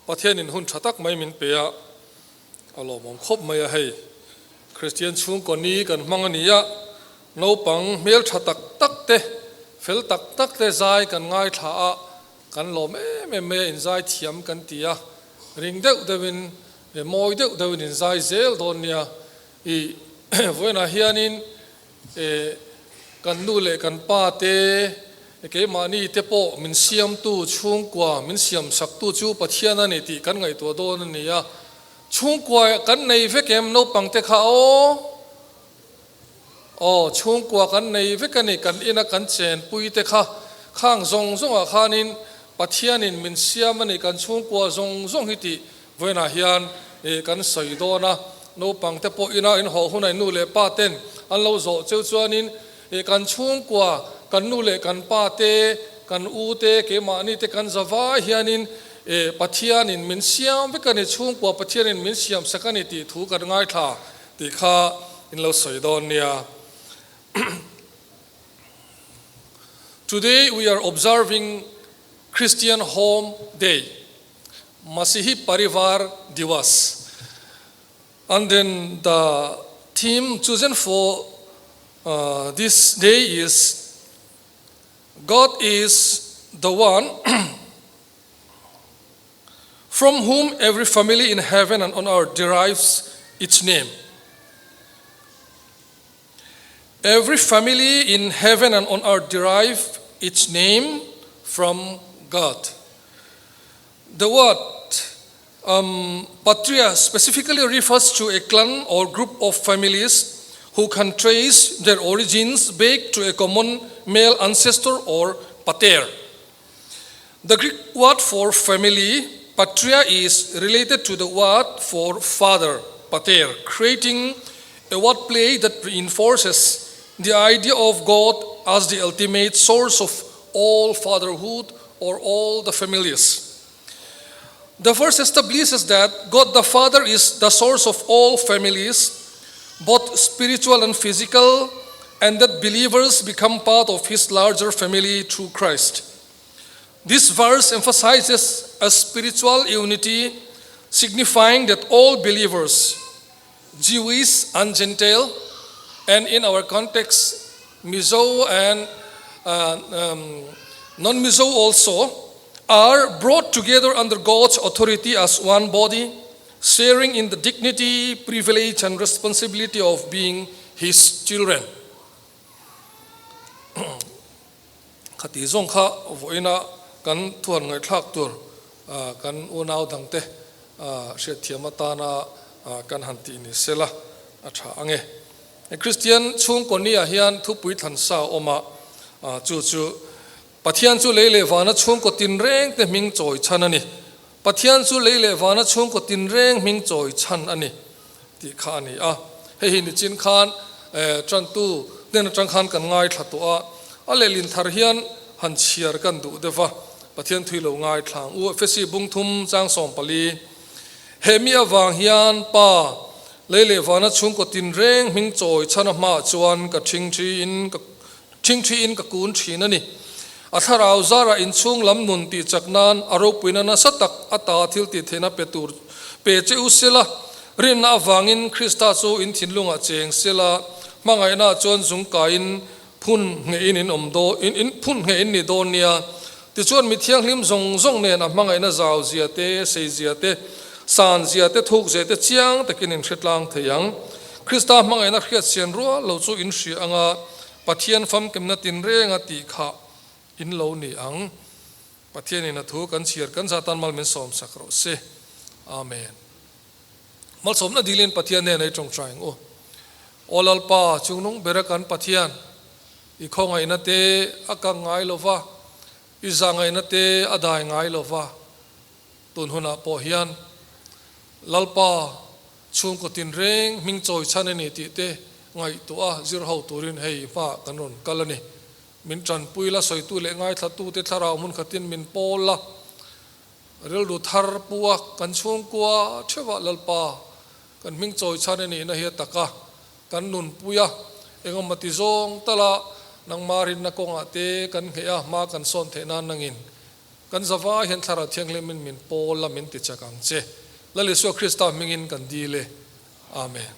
Pathianin hun tha tak mai min pe a, a lawmawm khawp mai a hei. Kristian chhungkaw ni kan hmang a ni a, naupang hmel tha tak tak te, fel tak tak te zai kan ngaithla a, kan lawm em em mai a, inzai thiam kan ti a, ring deuh deuhin leh mawi deuh deuhin inzai zel dawn nia. I vawiinah hianin kan nu leh kan pa te, keimahni te pawh min siamtu chhungkua, min siamsaktu chu Pathian a ni tih kan ngaihtuah dawn a ni a. Chhungkua kan nei vek em naupang te kha aw? Aw, chhungkua kan nei vek a ni, kan ina kan chenpui te kha khang zawng zawngah khanin Pathianin min siam a ni, kan chhungkua zawng zawng hi tih Vawiinah hian kan sawi dawn a, naupang te pawh ina in haw hunah nu leh pa ten an lo zawh cheu chuanin kan chhungkua, kan nu leh kan pa te, kan u te, keimahni te kan za vai hianin Pathianin min siam vek a ni, chhungkua Pathianin min siam sak a ni tih thu kan ngaithla tih kha in lo sawi dawn nia. Today we are observing Christian Home Day. Masihi Parivar Diwas. And then the theme chosen for uh, this day is God is the one from whom every family in heaven and on earth derives its name. Every family in heaven and on earth derive its name from God. The word um, patria specifically refers to a clan or group of families who can trace their origins back to a common male ancestor or pater. The Greek word for family, patria, is related to the word for father, pater, creating a word play that reinforces the idea of God as the ultimate source of all fatherhood or all the families. The verse establishes that God the Father is the source of all families, both spiritual and physical, and that believers become part of his larger family through Christ. This verse emphasizes a spiritual unity, signifying that all believers, Jewish and Gentile, and in our context, Mizo and uh, um, non-Mizo also, are brought together under God's authority as one body, sharing in the dignity, privilege, and responsibility of being His children. Khati zawng kha vawiina kan thuan ngaihthlak tur kan unau dangte hriatthiam atana kan han tih ni sela a tha ang e. Kristian chhungkaw nia hian thupui thlan sa a awm a, chu chu Pathian chu lei leh vana chhungkaw tinreng te hming chawi chhan a ni. Pathian chu lei leh vana chhungkaw tinreng hming chawi chhan a ni tih kha a ni a. Hei hi nichin khan tantu hnen atang khan kan ngaithla tawh a, a lehlin thar hian han chhiar kan duh deuh va, Pathian thui lo ngaithla ang u. Efesi bung thum chang 14, He mi avang hian Pa, lei leh vana chhungkaw tinreng hming chawi chhan a hmaah chuan ka thingthi in ka Thingthi in ka kun thin a ni. A thlarau zarah inchhung lam nun tih chak nan a ropuina nasa tak ata thil tih theihna pe tur pe che u sela, rinna avangin Krista chu in thinlungah cheng sela, hmangaihnaah chuan zungkaiin phun ngheh in in awm daw in in phun ngheh in ni dawn nia. Tichuan mi thianghlim zawng zawng nen a hmangaihna zau zia te, sei zia te, san zia te, thuk zia te chiang takin in hre tlang thei ang. Krista hmangaihna hriatsian rual lo chu in hria anga Pathian famkimna tinrenga tih kha in lo ni ang. Pathianin a thu kan chhiar kan zah tan mal min sawmsak rawh se. Amen. Malsawmna dilin Pathian nen ei tawngtai ang u. Aw Lalpa, chungnung bera kan Pathian, i khawngaihna te a kang ngai lo va, i zahngaihna te a dai ngai lo va, tun hunah pawh hian Lalpa, Chhungkaw tinreng hming chawi chhan a ni tih te ngaihtuah a zir ho turin hei hmaah kan rawn kal a ni. Min tanpui la, sawitu leh ngaithlatute thlarau hmun khatin min pawl la, rilru thar pu a kan chhungkua theuhah Lalpa kan hming chawi chhan a nihna hi a tak a, kan nunpui a, engemaw ti zawng tala nangmah rinna kawngah te kan ngheh a, hma kan sawn theih nan nangin. Kan zavai hian Thlarau Thianghlimin min pawl a, min ti chak ang che. Lal Isua Krista hmingin kan dil e. Amen.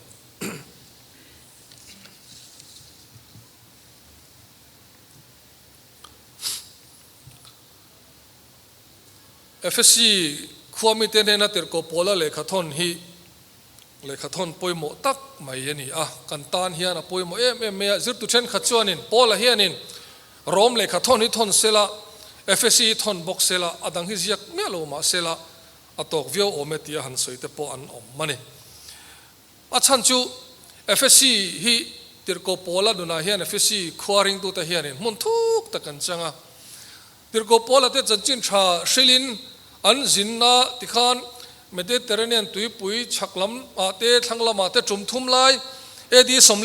Efesi khuamite hnena tirhkoh Paula lehkhathawn hi lehkhathawn pawimawh tak mai a ni a, kan tan hian a pawimawh em em mai a. Zirtu thenkhat chuanin Paula hianin Rom lehkhathawn hi thawn sela, Efesi hi thawn bawk sela, a dang hi ziak miah lo mah sela a tawk viau awm e tia han sawi te pawh an awm a ni. A chhan chu Efesi hi tirhkoh Paula nunah hian Efesi khua ringtute hianin hmun thuk tak an chang a. Tirhkoh Paula te chanchin tha hrilhin an zinna tikhan Mediterranean tuipui chhak lam ah te thlang lamah te tum thum lai AD 46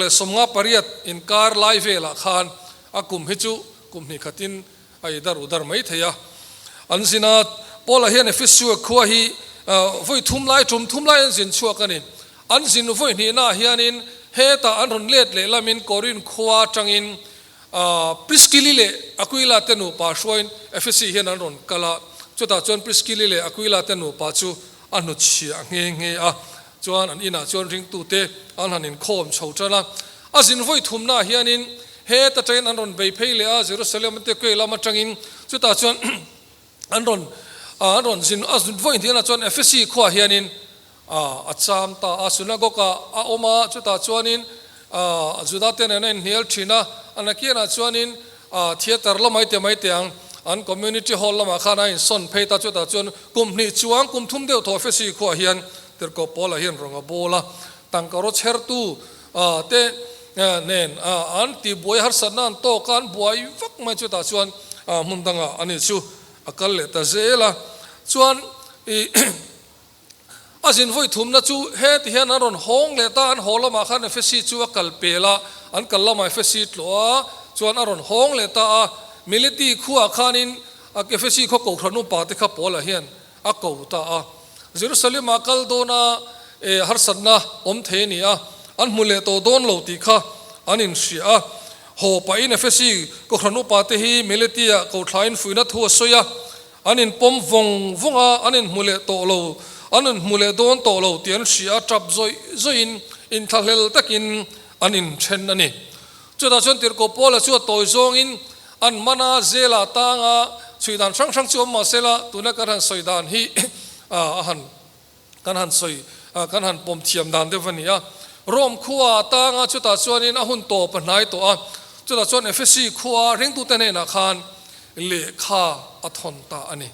leh 58 inkar lai velah khan a kum hi chu kum hnih khatin a i dar u dar mai thei a. An zin a, Paula hian Ephesus khua hi vawi thum lai tum thum lai an zin chhuak a ni. An zin vawi hnihnaah hianin hetah an rawn let leh lamin Korinth khua atangin Priskili leh Aquila te nupa hruaiin Ephesi hian an rawn kal a, chutah chuan Priskili leh Aquila te nupa chu a hnutchhiah nghe nghe a, chuan an inah chuan ringtute an han inkhawm chho tan a. A zin vawi thumnaah hianin heta atangin an rawn bei phei leh a, Jerusalem te kuai lam atangin chutah chuan an rawn an rawn zin a zin vawi hnihnaah chuan Ephesi khuaah hianin A cham ta a, synagogue-ah a awm a, chutah chuanin Juda-te nen a inhnial thin a, a nakianah chuanin theatre la mai te mai te ang, an community hall lamah khan a insawn phei ta, chutah chuan kum hnih chuang kum thum deuh thaw Efesi khuaah hian Tirhkoh Paula hian rawn a bawl a, tangka raw chhertu te nen an tihbuai harsatna an tawk a, an buai vak mai, chutah chuan hmun dangah ani chu a kal leh ta zel a, chuan ih. A zin vawi thumna chu heti hian an rawn hawng leh ta, an haw lamah khan Efesi chu a kal pel a, an kal lamah Efesi tlawh a, chuan a rawn hawng leh ta a, Mileti khuaah khanin Efesi khaw kohhran upa te kha Paula hian a ko ta a. Jerusalem-ah kal dawna harsatna awm thei a ni a, an hmu leh tawh dawn lo tih kha an inhria a. Haw pahin Efesi kohhran upa te hi Mileti-ah kothlain fuihna thu a sawi a. An inpawm vawng vawng a, an inhmu leh tawh lo, an inhmu leh dawn tawh lo tih an hria a, tap zawih zawihin inthlahlel takin an inthen a ni. Chutah chuan Tirhkoh Paula chu a tawi zawngin an man a, zela tanga chhui dan hrang hrang chu awm mah sela, tuna kan han sawi dan hi a han kan han sawi kan han pawm thiam dan deuh a ni a. Rome khua tanga chutah chuanin a hun tawp a hnai tawh a, chutah chuan Efesi khua ringtute hnenah khan lehkha a thawn ta a ni.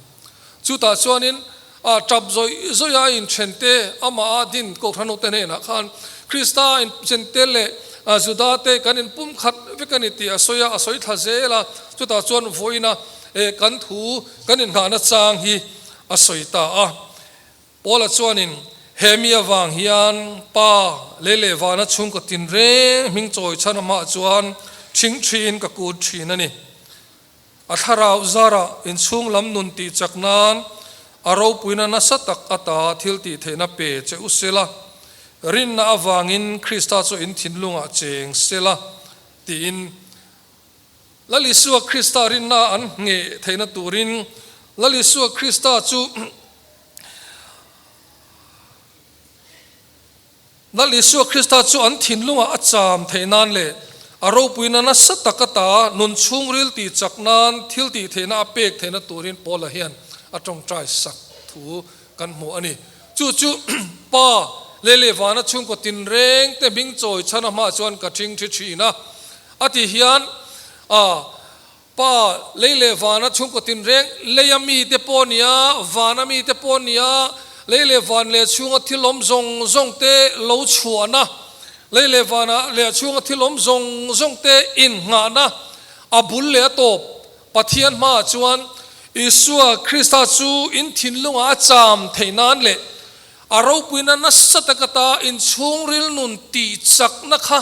Chutah chuanin a tap zawih zawih a inthen te, amah a din Kohhranute hnenah khan Krista inchen te leh Juda te kan inpumkhat vek a ni tih a sawi a, a sawi thla zel a. Chutah chuan vawiina kan thu kan inhnahna chang hi a sawi ta a. Paula chuanin, He mi avang hian Pa lei leh vana chhungkaw tinreng hming chawi chhan amah chuan thing thiin ka kut thin a ni. A thlarau zarah inchhung lam nun tih chak nan a ropuina nasa tak ata thil tih theihna pe che u sela, rinna avangin Krista chu in thinlungah cheng sela tiin Lal Isua Krista rinna an ngheh theihna turin Lal Isua Krista chu Lal Isua Krista chu an thinlungah a cham theih nan leh a ropuina nasa tak ata nun chhungril tih chak nan thil tih theihna a pek theihna turin Paula hian a tawngtai sak thu kan hmu a ni. Chu chu Pa leh leh vana chhungkaw tinreng te hming chawi chhan a hmaah chuan ka thing thi thin a. A ti hian a Pa lei leh vana chhungkaw tinreng leia mite pawh nia, vana mite pawh nia, lei leh van leh chhunga thil awm zawng zawng te lo chhuahna, lei leh vana leh chhunga thil awm zawng zawng te innghahna a bul leh a tawp Pathian hmaah chuan Isua Krista chu in thinlungah a cham theih nan leh a ropuina nasa tak ata in chhungril nun tih chakna kha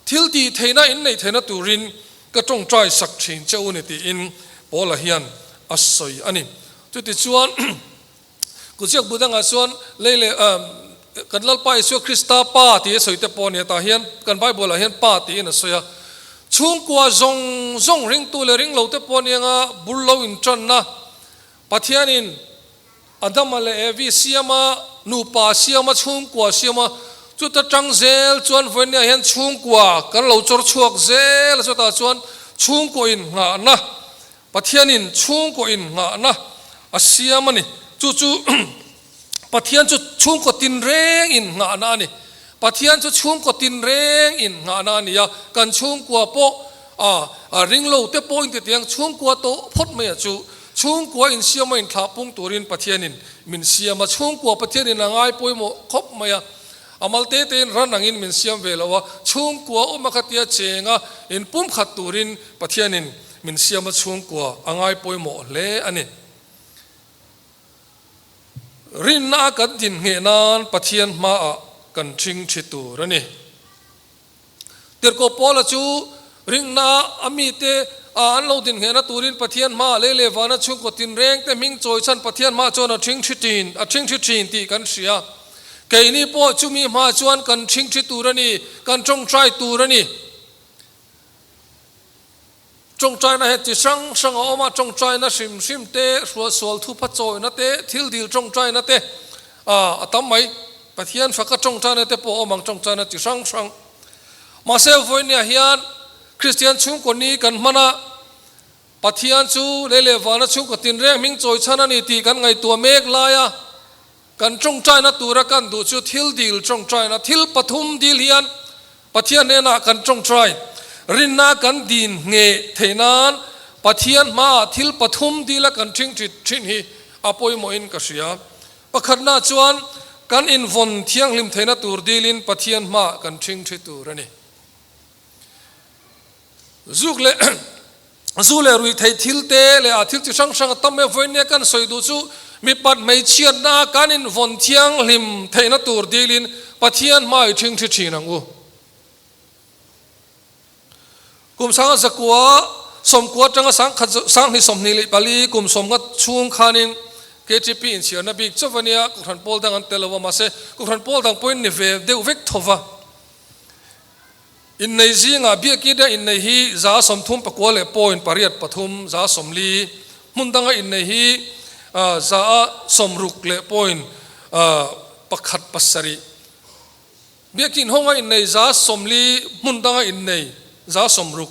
thil tih theihna in neih theihna turin ka tawngtai sak thin che u ni tiin Paula hian a sawi a ni. Chutichuan Kuziak bu dangah chuan lei leh kan Lalpa Isua Krista Pa tih a sawi te pawh a ni a, tah hian kan Bible ah hian Pa tiin a sawi a. Chhungkua zawng zawng ringtu leh ringlo te pawh a ni anga bul lo intanna. Pathianin Adama leh Evi siama, nupa siama, chhungkua siama, chuta tang zel chuan vawinia hian chhungkua kan lo chawr chhuak zel a, chutah chuan chhungkaw innghahna, Pathianin chhungkaw innghahna a siam a ni. Chu chu Pathian chu chhungkaw tinreng innghahna a ni. Pathian chu chhungkaw tinreng innghahna a ni a, kan chhungkua pawh a ringlo te pawh intitiang chhungkua tawh phawt mai a chu. Chhungkua insiama inthlah pung turin Pathianin min siam a, chhungkua Pathianin a ngai pawimawh khawp mai a. A mal te tein ran angin min siam ve lo a, chhungkua awm a khatia cheng a, inpumkhat turin Pathianin min siam a, chhungkua a ngai pawimawh hle a ni. Rinna a kan din ngheh nan Pathian hmaah kan ṭhing ṭhi tur a ni. Tirhkoh Paula chu rinna a mite a an lo din nghehna turin Pathian hmaah lei leh vana chhungkaw tinrengte hming chawi chhan Pathian hmaah chuan a ṭhing ṭhi ṭhin a ṭhing ṭhi ṭhin tih kan hria. Keini pawh chumi hmaah chuan kan ṭhing ṭhi tur a ni, kan ṭawngṭai tur a ni. Ṭawngṭaina he chi hrang hrang a awm a, ṭawngṭaina hrim hrim te, hrualsual thupha chawina te, thil dil ṭawngṭaina te a tam mai. Pathian faka ṭawngṭaina te pawh a awm ang ṭawngṭaina chi hrang hrang. Mahse vawinia hian Kristian chhungkaw ni kan hman a, Pathian chu lei leh vana chhungkaw tinreng hming chawi chhan a ni tih kan ngaihtuah mek lai a, Kan tawngtaina tura kan duh chu thil dil tawngtaina, thil pathum dil hian Pathian hnenah kan tawngtai. Rinna kan din ngheh theih nan Pathian hmaah thil pathum dila kan thingthit thin hi a pawimawhin ka hria. Pakhatna chuan kan invawn thianghlim theihna tur dilin Pathian hmaah kan thingthi tur a ni. Zuk leh zu leh ruih theih thil te leh a thil chi hrang hrang a tam e. Vawinia kan sawi duh chu mipat hmeichhiatna kan invawn thianghlim theihna tur dilin Pathian hma i thing thi thin ang u. Kum sanga zakua sawmkua atanga sangkhat sanghnih 24 kum sawmnga chhung khanin KTP inchhiarna bik chauh a nia, Kohhran pawl dang an tel lo a, mahse Kohhran pawl dang pawhin ni ve deuh vek tho va. Innei zingah biakina innei hi 34 leh point pariat pathum, 40, hmun danga innei hi 60 leh point pakhat pasarih. Biakin hawnga innei 40, hmun danga innei 60.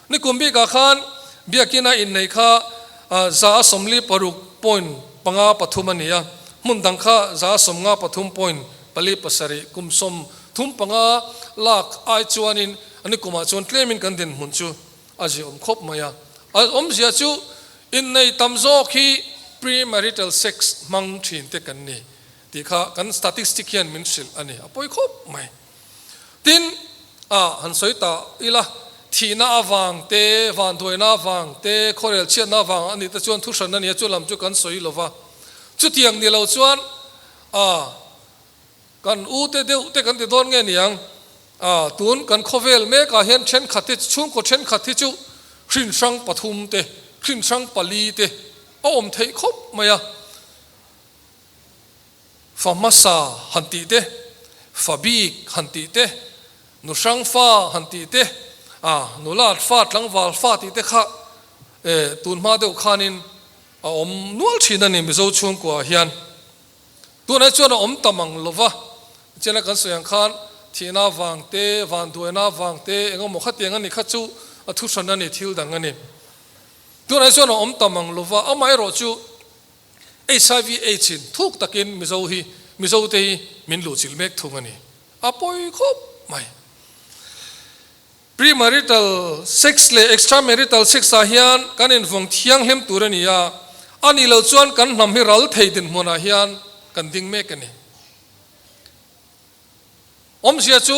Nikum bikah khan biakina innei kha 46 point panga pathum a ni a, hmun dang kha 53 point pali pasarih kum 35 lak ai chuanin ani kumah chuan tlemin kan dinhmun chu a ziaawm khawp mai a. A awmzia chu innei tam zawk hi pre-marital sex hmang thin te kan ni tih kha kan statistic hian min hrilh a ni, a pawi khawp mai. Tin, a han sawi ta ila, thihna avang te, vanduaina avang te, khawrel chhiatna avang a nih te chuan thuhran a ni a, chu lam chu kan sawi lova. Chutiang ni lo chuan a Kan u te deuh te kan ti dawn nge niang? A, tun kan khawvel mekah hian thenkhat hi, chhungkaw thenkhat hi chu hrin hrang pathum te, hrin hrang pali te a awm theih khawp mai a. Fa hmasa han tih te, fa bik han tih te, nu hrang fa han tih te, a, nulat fa, tlangval fa tih te kha e, tun hma deuh khanin a awm nual thin a ni Mizo chhungkuaah hian. Tunah chuan a awm tam ang lova, chena kan sawi ang khan thihna vang te, vanduaina vang te, eng emaw khatiang a ni kha chu a thuhran a ni, thil dang a ni. Tunah chuan a awm tam ang lova, amaherawh chu HIV AIDS in thuk takin Mizo hi, Mizo te hi min luhchilh mek thung a ni. A pawi khawp mai. Premarital sex leh extramarital sex ah hian kan invawng thianghlim tur a ni a, a nih loh chuan kan hnam hi ral thei dinhmunah hian kan ding mek a ni. Awmzia chu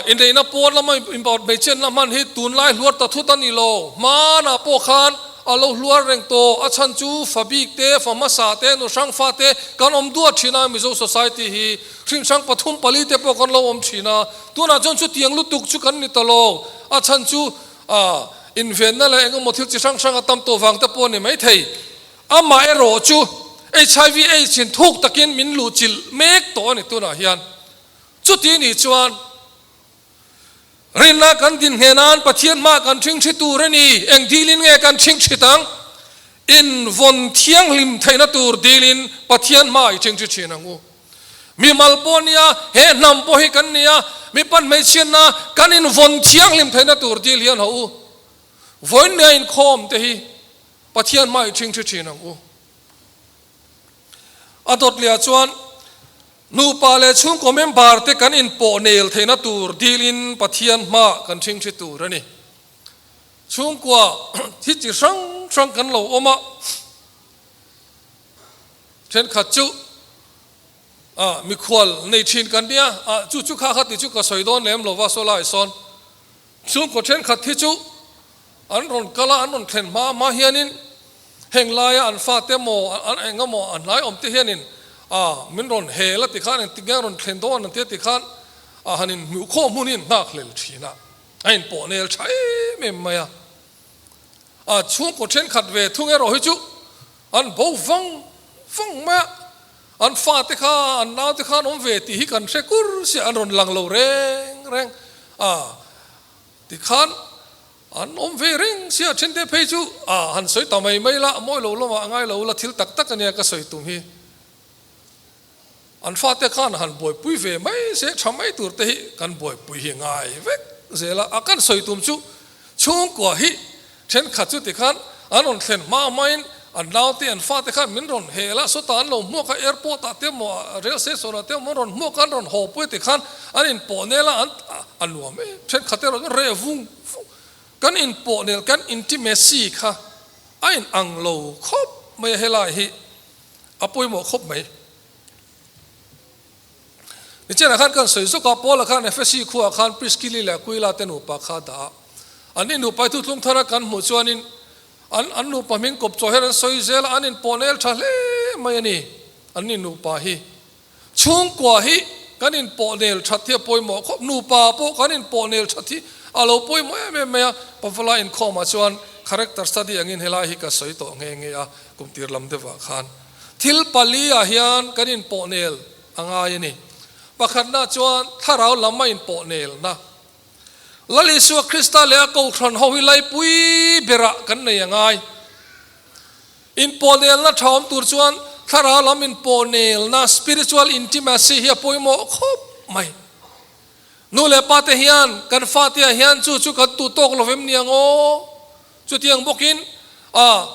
inneihna pawn lama inbawt hmeichhiatna hman hi tunlai hluar ta thut a ni lo, hmanah pawh khan a lo hluar reng tawh, a chhan chu fa bik te, fa hmasa te, nu hrang fa te kan awm duat thin a, Mizo society hi hrin hrang pathum pali te pawh kan lo awm thin a, tunah chuan chutiang lutuk chu kan ni ta lo, a chhan chu invenna leh engemaw thil chi hrang hrang a tam tawh vang te pawh a ni maithei. Amah erawh chu HIV AIDS in thuk takin min luhchilh mek tawh a ni tunah hian. Chuti nih chuan Rinna kan din hne nan Pathian hmah kan ṭhingṭhi tur a ni. Eng dilin nge kan ṭhingṭhit ang? Invawn thianghlim theihna tur dilin Pathian hma i ṭhingṭhi ṭhin ang u. Mimal pawh nia, he hnam pawh hi kan nia, mipa hmeichhiatna kan invawn thianghlim theihna tur dil hian ho u. Vawiin nia inkhawm te hi Pathian hma i ṭhingṭhi ṭhin ang u. A dawt lehah chuan nupa leh chhungkaw member te kan inpawh nel theihna tur dilin Pathian hma kan ṭhingṭhi tur a ni. Chhungkua thi chi hrang hrang kan lo awm a, thenkhat chu mikhual nei thin kan nia, chu chu kha kha ti chu ka sawi dawn lem lo va, saw lai sawn chhungkaw thenkhat hi chu an rawn kal a, an rawn thlen hma hma hianin heng laia an fate emaw an eng emaw an hlai awm te hianin min rawn hel a tikhan engtik nge an rawn thlen dawn an tia tikhan han inhmuhkhawm hun hi an nghakhlel thin a. A inpawh nel tha em em mai a, a chhungkaw thenkhat ve thung erawh hi chu an bo vang vang mai a, an fate kha an naute kha an awm ve tih hi kan hre kur sia, an rawn lang lo reng reng a, tikhan an awm ve reng sia, thente phei chu a han sawi ta mai mai la, mawi lo lamah a ngai lo la, thil tak tak ania ka sawi tum hi. An fate khan han buaipui ve mai se tha mai tur te hi kan buaipui hi ngai vek zel a, a kan sawi tum chu chhungkua hi thenkhat chu tikhan an rawn thlen hma hmain an naute an fate khan min rawn hel a, sawtah an lo hmuak a airport ah te emaw rail station ah te emaw an rawn hmuak a an rawn haw pui a tikhan an inpawh nel a an a nuam em thenkhat erawh chu reh vung vung kan inpawh nel kan intimacy kha a in ang lo khawp mai a helai hi. A pawimawh khawp mai. Nichenah khan kan sawi zawk a, Paula khan Efesi khuaah khan Priskili leh Aquila te nupa kha a dah a. An ni nupa hi thuthlung thara kan hmuh chuanin an an nupa hming kawp chaw hian an sawi zel a, an inpawhnel tha hle mai a ni. An ni nupa hi. Chhungkua hi kan inpawhnel that hi a pawimawh khawp. Nupa pawh kan inpawhnel that hi a lo pawimawh em em mai a. Pavala inkhawmah chuan character study angin helai hi ka sawi tawh nghe nghe a. Kum tir lam deuhah khan thil pali ah hian kan inpawhnel a ngai a ni. Pakhatna chuan thlarau lam a inpawhnelna. Lal Isua Krista leh a Kohhran ho hi laipui berah kan nei a ngai. Inpawhnelna tha awm tur chuan thlarau lam inpawhnelna, spiritual intimacy, hi a pawimawh khawp mai. Nu leh pa te hian kan fate ah hian chu chu kan tu tawk lo vem niang aw. Chutiang bawkin a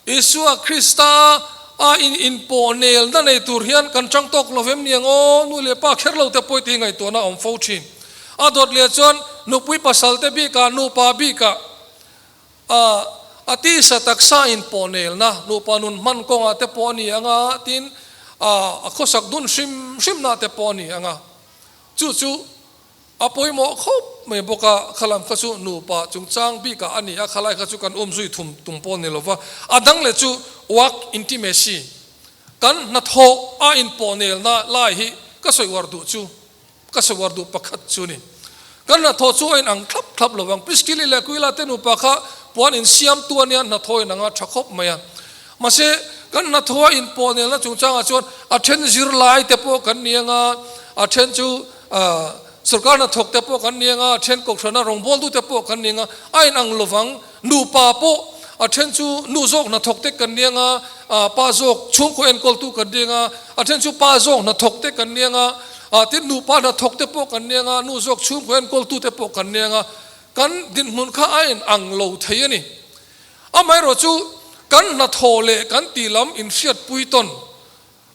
Isua Krista a in inpawhnelna nei tur hian kan chang tawk lo vem niang aw. Nu leh pa kher lo te pawh tih ngaihtuahna a awm fo thin. A dawt leh chuan nupui pasal te bikah nupa bikah a a tisa taksa inpawhnelna nupa nun hman kawngah te pawh a ni ang a, tin a khawsak dun hrim hrimna te pawh a ni ang a. Chu chu a pawimawh khawp mai bawk a, khalam kha chu nupa chungchang bikah a ni a, khalai kha chu kan um zui thum tum pawh ni lova, a dang leh chu work intimacy, kan hnathawh a inpawhnelna lai hi ka sawi uar duh chu, ka sawi uar duh pakhat chu ni. Kan hnathawh chu a inang thlap thlap lo vang, Priskili leh Aquila te nupa kha puan insiamtu a nia, hnathawh a inang a tha khawp mai a, Mahse, kan hnathawh a inpawhnelna chungchangah chuan a then zirlai te pawh kan ni anga, a then chu sorkar hnathawk te pawh kan ni anga, a then kohhrana rawngbawltu te pawh kan ni anga, a inang lovang. Nupa pawh a then chu nu zawk hnathawk te kan ni anga, pa zawk chhungkaw enkawltu kan ni anga, a then chu pa zawk hnathawk te kan ni anga, tin nupa hnathawk te pawh kan ni anga, nu zawk chhungkaw enkawltu te pawh kan ni anga, kan dinhmun kha a inang lo thei a ni. Amaherawh chu kan hnathawh leh kan tih lam inhriatpui tawn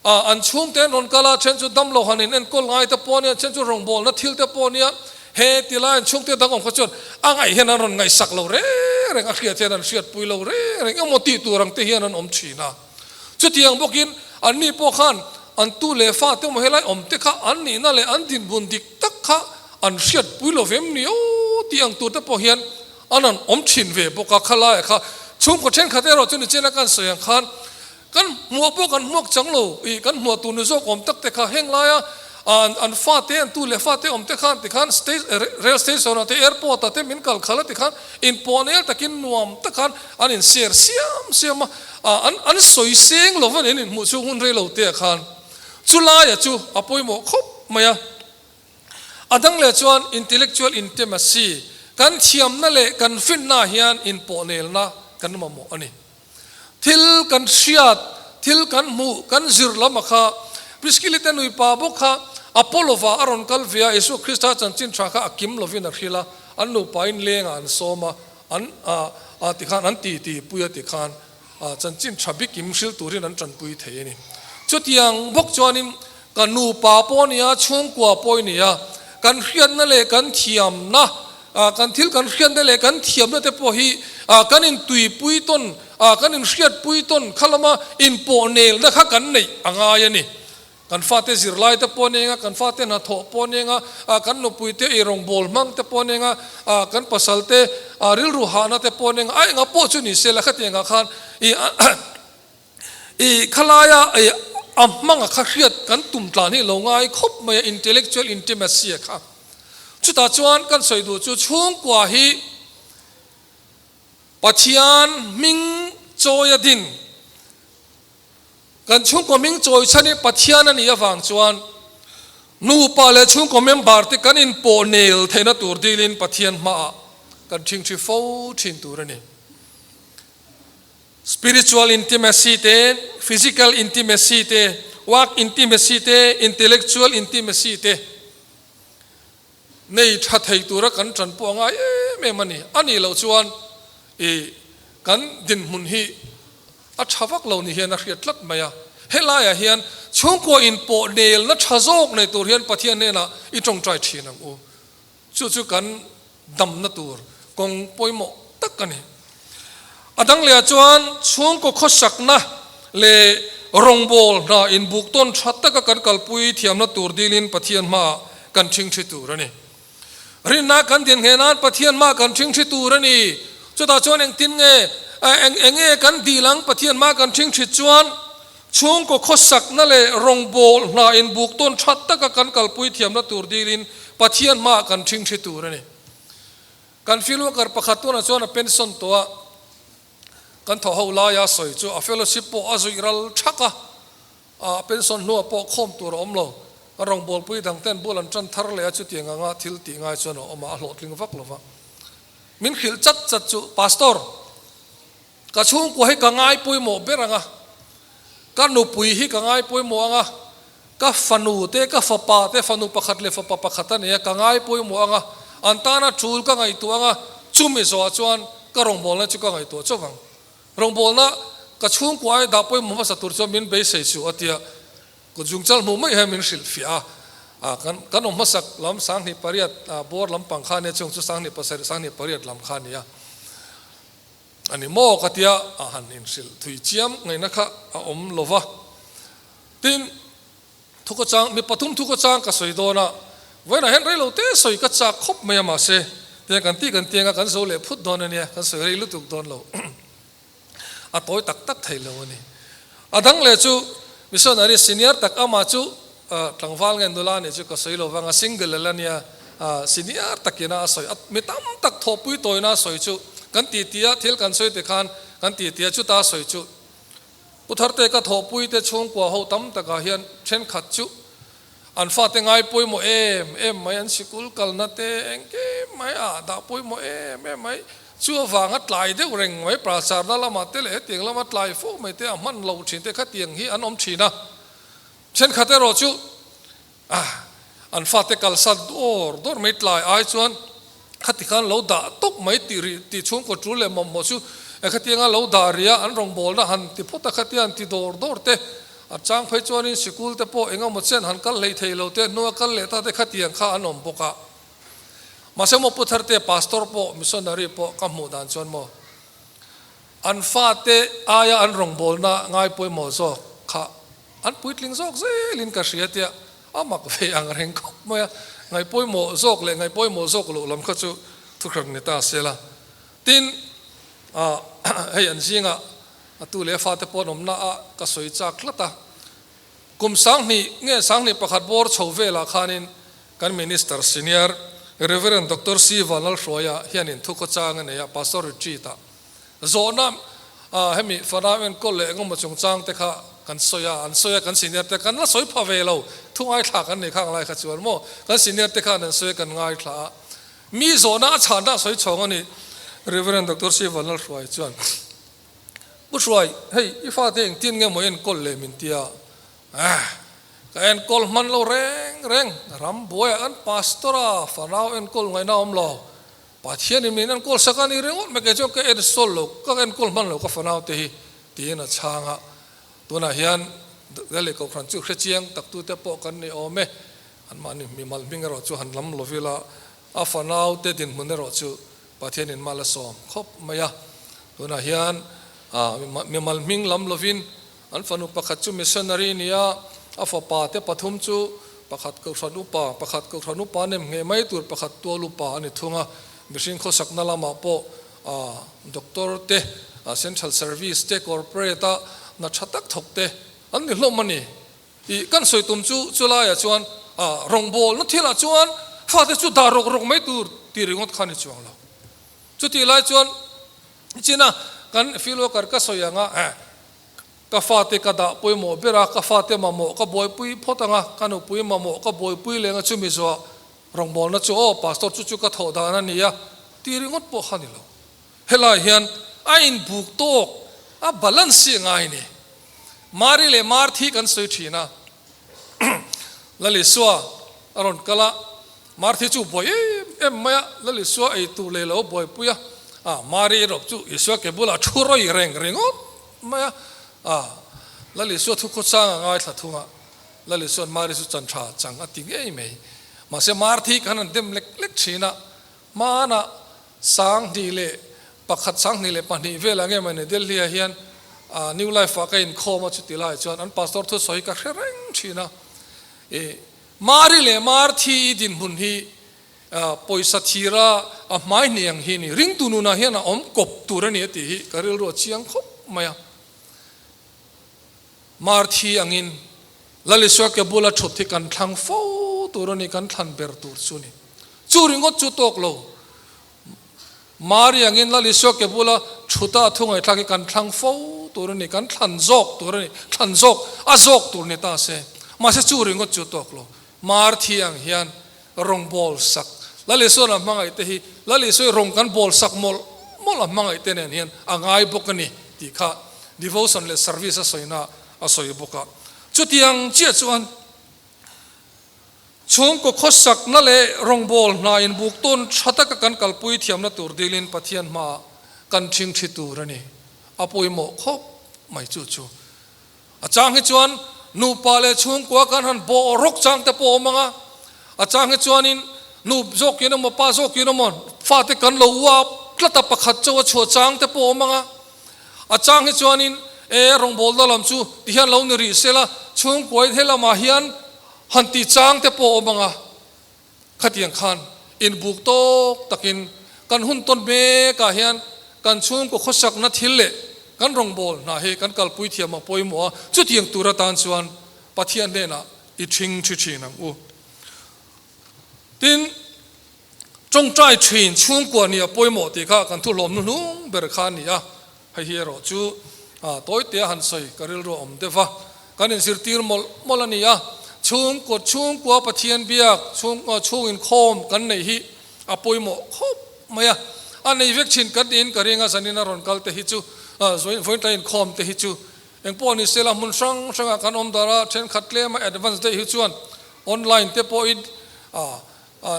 a, an chhungte an rawn kal a, then chu damlo han in enkawl ngai te pawh ania, then chu rawngbawlna thil te pawh ania, he ti lai an chhungte dang awm kha chuan a ngaih hian an rawn ngaihsak lo reng reng, a hriat hian an hriatpui lo reng reng emaw tih tur ang te hian an awm thin a. Chutiang bawkin anni pawh khan an tu leh fa te emaw helai awm te kha an nihna leh an dinhmun dik tak kha an hriatpui lo vem ni aw tih ang tur te pawh hian An rawn awm thin ve bawk a, khalaiah kha chhungkaw thenkhat erawh chu nichina kan sawi ang khan kan hmuah pawh kan hmuak chang lo, ih kan hmuah tur ni zawk awm tak te kha heng laia an an fate an tu leh fate awm te khan tikhan state rail station ah te airport ah te min kal khalh a tikhan inpawhnel takin nuam tak khan an in share siam siam a, an an sawi seng lo va ni an inhmuh chhung hun rei lo te ah khan chulaia chu a pawimawh khawp mai a. A dang leh chuan intellectual intimacy, kan thiamna leh kan finna hian inpawhnelna kan mamawh a ni. Thil kan hriat, thil kan hmuh, kan zir lam a kha. Priskili te nuipa bawk kha Apollo-va a rawn kal ve a, Isua Krista chanchin tha kha a kim lovin a hrilh a, an nupain lengah an sawm a, an a tikhan an titi pui a tikhan chanchin tha bikim hrilh turin an tanpui thei a ni. Chutiang bawk chuanin ka nupa pawh a ni a, chhungkua pawh i ni a, kan hriatna leh kan thiamna, kan thil kan hriatna leh kan thiamna te pawh hi kan intuipui tawn, kan inhriatpui tawn kha lama inpawhnelna kha kan neih a ngai a ni. Kan fate zirlai te pawh nenga, kan fate hnathawh pawh nenga, kan nupui te eirawngbawl hmang te pawh nenga, kan pasal te rilru hahna te pawh nenga, a enga pawh chu ni se la khatiang ah khan i i khalaia i a hmanga kha hriat kan tum tlan hi lo ngai khawp mai a, intellectual intimacy a kha. Chutah chuan kan sawi duh chu chhungkua hi Pathian hming chawi a din. Kan chhungkaw hming chawi chhan hi Pathian a nih avang chuan nupa leh chhungkaw member te kan inpawh nel theihna tur dilin Pathian hmaah kan thingthi fo thin tur a ni. Spiritual intimacy te, physical intimacy te, work intimacy te, intellectual intimacy te nei tha thei tura kan tanpawh a ngai em em a ni. A nih loh chuan i kan dinhmun hi a tha vak lo ni hian a hriat tlat mai a. Helaiah hian chhungkua inpawh nelna tha zawk nei tur hian Pathian hnenah i tawngtai thin ang u. Chu chu kan damna tur kawng pawimawh tak a ni. A dang lehah chuan chhungkaw khawsakna leh rawngbâwl hna inbuk tawn tha taka kan kalpui thiamna tur dilin Pathian hmaah kan ṭhingṭhi tur a ni. Rinna kan din ngheh nan Pathian hmaah kan ṭhingṭhi tur a ni. Chutah chuan engtin nge, eng eng nge kan dil ang Pathian hmaah kan ṭhingṭhit chuan chhungkaw khawsakna leh rawngbâwl hna inbuk tawn tha taka kan kalpui thiamna tur dilin Pathian hmaah kan ṭhingṭhi tur a ni. Kan field worker pakhat tunah chuan a pension tawh a, kan thaw ho laia sawi chu a fellowship pawh a zuih ral thak a, a pension hnuah pawh khawm tur a awm lo. Kan rawngbawlpui dang ten bul an tan thar leh a, chutiang anga thil tih ngai chuan a awm a, a hlawhtling vak lo va. Min hrilh chat chat chu, Pastor, ka chhungkua hi ka ngai pawimawh ber ang a, ka nupui hi ka ngai pawimawh ang a, Ka fanu te, ka fapa te, fanu pakhat leh fapa pakhat a nei a, ka ngai pawimawh ang a, an tana tul ka ngaihtuah ang a, chumi zawhah chuan ka rawngbawlna chu ka ngaihtuah chauh ang. Rawngbawlna ka chhungkua ai dah pawimawh hmasa tur chuan min beisei suh a tia, kut zungchal hmuh mai hian min hrilhfiah a, a kan kan awm hmasak lam 28 bawr lampang kha a nia, chung chu 27 28 lam kha a ni a. A ni maw ka tia a han inhrilh thui chiam ngaihna kha a awm lo va. Tin, thukhawchang, mi pathum thukhawchang ka sawi dawn a, vawiinah hian reilo te sawi ka chak khawp mai a mahse, tiang kan tih kan tiang a kan zo leh phut dawn a nia, kan sawi rei lutuk dawn lo. A tawi tak tak thei lo a ni. A dang leh chu missionary senior tak amah chu tlangval nge nula nih chu ka sawi lo vang a, single la nia, senior takin a sawi a, mi tam tak thawhpui tawina a sawi chu kan titi a, thil kan sawi te khan kan titi a, chuta a sawi chu Pu Tharte ka thawhpui te chhungkua ho tam takah hian thenkhat chu an fate ngai pawimawh em em mai, an sikul kalna te engkim mai a dah pawimawh em em mai, chu avanga tlai deuh reng mai pracharna lamah te leh hetiang lama tlai fo mai te a hman lo thin te khatiang hi an awm thin a. Thenkhat erawh chu an fate kalsan dawr dawr mai tlai ai chuan khati khan lo dah tawp mai tih rih tih chhungkaw tul leh mawmhmawh chu khatianga lo dah rih a, an rawngbawlna han ti phawt a khatia han ti dawr dawr te, a chang phei chuanin sikul te pawh eng emaw chen han kal hlei thei lo te hnua kal leh ta te khatiang kha an awm bawk a. Mahse maw Pu Tharte Pastor pawh missionary pawh ka hmuh dan chuan maw an fate aia an rawngbawlna ngai pawimawh zawk kha An puitling zawk zelin ka hria tia a mak ve ang reng khawp mai a, ngaihpawimawh zawk leh ngaihpawimawh zawk loh lam kha chu thuhran ni ta se la. Tin, hei an zingah a tu leh a fate pawh an awmna a ka sawi chak tlat a, kum 2000 nge 2001 bawr chho velah khanin kan Minister Senior Rev. Doctor C. Vanlalhruaia hianin thukhawchang a nei a, Pastor Retreat-ah. Zawhna, Hemi Faram enkawl leh engemaw chungchang te kha kan sawi a, an sawi a, kan senior te kan la sawi pha ve lo, thu ngaithla kan nei khang lai kha chuan maw, kan senior te khan an sawi a kan ngaithla a, mi zawhna a chhanna a sawi chhawng a ni, Rev. Doctor C. Vanlalhruai chuan. Pu Hruai, hei i fate engtin nge maw enkawl le min tia? Ahh, ka enkawl hman lo reng reng, ram buaiah kan pastor a, fanau enkawl ngaihna a awm lo. Pathianin min enkawl sak a ni ringawt mai, kei chuan ka ensawl lo, ka enkawl hman lo ka fanau te hi, tiin a chhang a. Tunah hian Delhi Kohhran chu hrechiang taktute pawh kan ni awm e, anmahni mimal hming erawh chu han lam lo ila, a fanau te dinhmun erawh chu Pathianin mal a sawm khawp mai a. Tunah hian mimal hming lam lovin an fanu pakhat chu missionary nia, a fapa te pathum chu pakhat Kohhran upa, pakhat Kohhran upa nem ngheh mai tur pakhat tual upa a ni thung a. Mihring khawsakna lamah pawh doctor te, central service te, corporate a hna tha tak thawk te an ni hlawm a ni. I kan sawi tum chu chulaiah chuan rawngbawlna thilah chuan fate chu dah rawk rawk mai tur tih ringawt kha a ni chuang lo. Chutih lai chuan china kan field worker ka sawi ang a, ka fate ka dah pawimawh ber a, ka fate mamawh ka buaipui phawt ang a, ka nupui mamawh ka buaipui leng a, chumi zuah rawngbawlna chu aw pastor chu chu ka thawh dan a ni a tih ringawt pawh kha a ni lo. Helai hian a inbuk tawk a balance hi a ngai a ni. Mari leh Marthi kan sawi thin a, Lal Isua a rawn kal a, Marthi chu buai em em mai a, Lal Isua ei tur leh lo buaipui a, ah Mari erawh chu Isua ke bulah thu rawi reng ringawt mai a, ah Lal Isua thu khawchang a ngaithla thung a, Lal Isua'n Mari chu chan tha chang a ti ngei mai. Mahse Marthi khan an dem lek lek thin a, hmanah 2001, 2002 velah nge mawni Delhi ah hian New Life ah ka inkhawm a, chuti lai chuan an pastor thusawi hi ka hre reng thin a. I Mari leh Marthi i dinhmun hi pawisa thira a hmai hnih ang hi a ni, ringtu nunah hian a awm kawp tur a ni a tih hi ka rilru a chiang khawp mai a. Marthi angin Lal Isua ke bula thut hi kan thlang fo tur a ni, kan thlan ber tur chu a ni. Chu ringawt chu tawk lo. Mari angin Lal Isua ke bula thuta a thu ngaihthlak hi kan thlang fo tur a ni, kan thlan zawk tur a ni, thlan zawk, a zawk tur ni ta se. Mahse chu ringawt chu tawk lo. Marthi ang hian rawngbawl sak Lal Isua'n a hmangaih te hi Lal Isua i rawng kan bawl sak mawlh mawlh a hmangaih te nen hian a ngai bawk a ni tih kha devotion leh service a sawina a sawi bawk a. Chutiang chiah chuan chhungkaw khawsakna leh rawngbâwl hna inbuk tawn tha taka kan kalpui thiamna tur dilin Pathian hmaah kan ṭhingṭhi tur a ni. A pawimawh khawp mai chu chu. A chang hi chuan nupa leh chhungkua kan han bawh rawk chang te pawh a awm ang a, a chang hi chuanin nu zawkin emaw pa zawkin emaw fate kan lo uap tlat a, pakhat chauh a chhuah chang te pawh a awm ang a, a chang hi chuanin e rawngbawlna lam chu ti hian lo ni rih sela chhungkuain helamah hian han ti chang te pawh a awm ang a, khatiang khan inbuk tawk takin kan hun tawn mekah hian kan chhungkaw khawsakna thil leh kan rawngbâwl hna hi kan kalpui thiam a pawimawh a, chutiang tur atan chuan Pathian hnenah i ṭhing ṭhi ṭhin ang u. Tin, ṭawngṭai ṭhin chhungkua nih a pawimawh tih kha kan thuhlawm hnuhnung ber kha a ni a, hei hi erawh chu tawitea han sawi ka rilru a awm deuh va, kan inzirtir mawlh mawlh a ni a, chhungkaw chhungkua Pathian biak chhung inkhawm kan neih hi a pawimawh khawp mai a, a nei vek thin kan niin ka ring a, zanin a rawn kal te hi chu vawiin inkhawm te hi chu engpawh ni sela hmun hrang hrangah kan awm dar a, thenkhat tlema advance daih hi chuan online te pawhin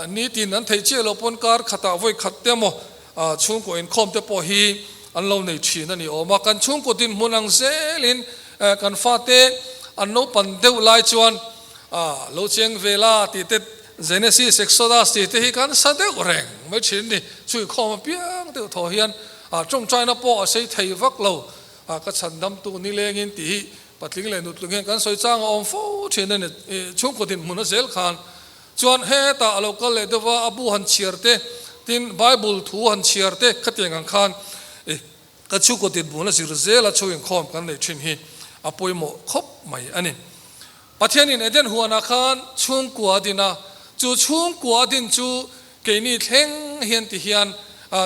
Nitin an theih chiah loh pawn kar khatah vawi khat te emaw chhungkaw inkhawm te pawh hi an lo nei thin a ni awm a. Kan chhungkaw dinhmun ang zelin kan fate an naupan deuh lai chuan lo cheng ve la tih te Genesis, Exodus tih te hi kan sa deuh reng mai thin a ni. Chu inkhawm apiang deuh thaw hian tawngtaina pawh a sei thei vak lo. Ka chhandamtu nilengin tih hi patling leh nutling hian kan sawi chang a awm fo thin a ni. Chhungkaw dinhmun a zel khan Chuan hetah a lo kal leh deuh a, a bu han chhiar te, tin Bible thu han chhiar te khatiang ang khan i ka chhungkaw dinhmun a zir zel a chhuinkhawm kan neih thin hi a pawimawh khawp mai a ni. Pathianin Eden huanah khan chhungkua a din a, chu chhungkua a din chu keini thleng hian ti hian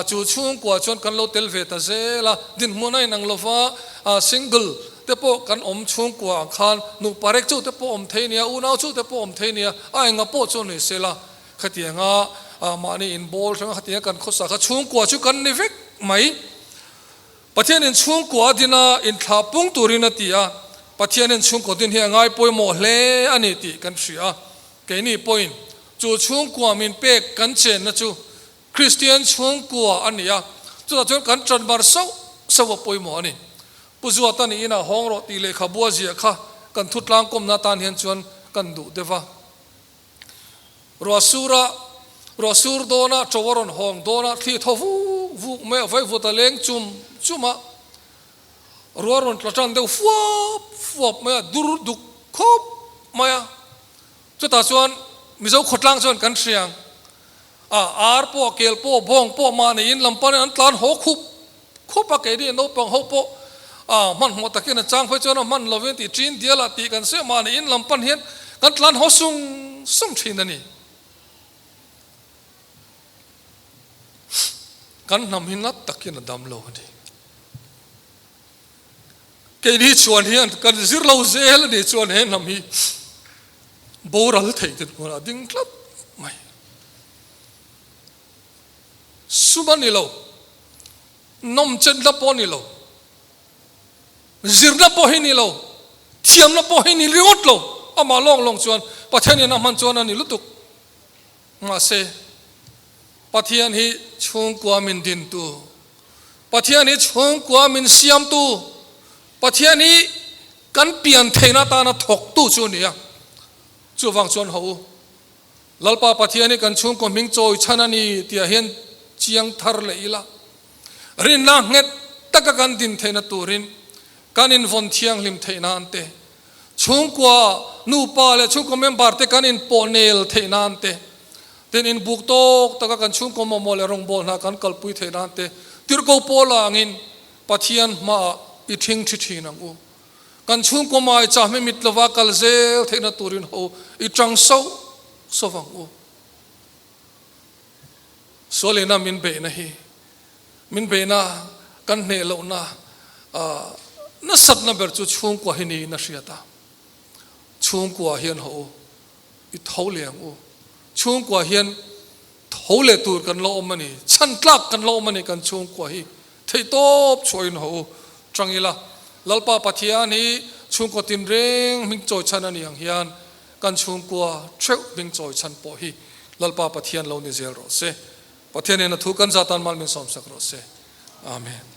chu chhungkua chuan kan lo tel ve ta zel a, dinhmun a inang lova single te pawh kan awm chhungkua ang khan nupa rek chu te pawh awm thei nia, unau chu te pawh awm thei nia, a enga pawh chu ni sela khatianga mahni inbawl hrang a khatianga kan khawsa kha chhungkua chu kan ni vek mai. Pathianin chhungkua a din a, inthlah pung turin a ti a, Pathianin chhungkaw din hi a ngai pawimawh hle a ni tih kan hria a. Keini pawhin chu chhungkua min pek kan chenna chu Kristian chhungkua a ni a, chutah chuan kan ṭan bar sauh sauh a pawimawh a ni. Pu Zuata niin a hawng rawh tih lehkhabu a ziah kha kan thutlang kawmna atan hian chuan kan duh deuh a. Ruah sura, ruah sur dawna ṭo a rawn hawng dawna thli thaw vuk vuk mai a, vaivut a leng chum chum a, ruah rawn tla ṭan deuh fuap fuap mai a, dur duk khawp mai a. Chutah chuan Mizo khawtlang chuan kan hria ang, a ar pawh, kel pawh, bawng pawh mahni in lam panin an tlan haw khup khup a, keini naupang ho pawh a hmanhmawh takin a chang phei chuan a hman lovin tih ṭin dial ah tih kan sawi a, mahni in lam pan hian kan tlan haw sung sung ṭhin a ni. Kan hnam hi nat takin a dam lo a ni. Keini chuan hian kan zir lo zel a nih chuan he hnam hi boral thei te hmunah a ding tlat mai. Sum a ni lo, nawmchenna pawh a ni lo, zirna pawh hi ni lo, thiamna pawh hi ni ringawt lo, amah lawng lawng chuan Pathianin a hman chuan a ni lutuk. Mahse, Pathian hi chhungkua min dintu, Pathian hi chhungkua min siamtu, Pathian hi kan pian theihna atana thawktu chu a ni a. Chuvang chuan ho u, Lalpa Pathian hi kan chhungkaw hming chawi chhan a ni tihah hian chiang thar leh ila, rinna nghet taka kan din theihna turin kan invawn thianghlim theih nan te, Chhungkua, nupa leh chhungkaw member te kan inpawh nel theih nan te, tin inbuk tawk taka kan chhungkaw mamawh leh rawngbâwl hna kan kalpui theih nan te, tirhko pawl angin Pathian hmaah i ṭhing ṭhi ṭhin ang u. Kan chhungkaw mai chahmi mit lova kal zel theihna turin ho i ṭang sauh sauh ang u. Sualina min beihna hi Min beihna kan hneh lohna nasatna ber chu chhungkua hi niin a hriat a. Chhungkua hian haw u, i tho leh ang u. Chhungkua hian tho leh tur kan la awm a ni, chhan tlak kan la awm a ni kan chhungkua hi. Theihtawp chhuahin haw u, tang ila. Lalpa Pathian hi chhungkaw tinreng hming chawi chhan a ni ang hian kan chhungkua theuh hming chawi chhan pawh hi Lalpa Pathian lo ni zel rawh se. Pathianin a thu kan zatan mal min sawmsak rawh se. Amen.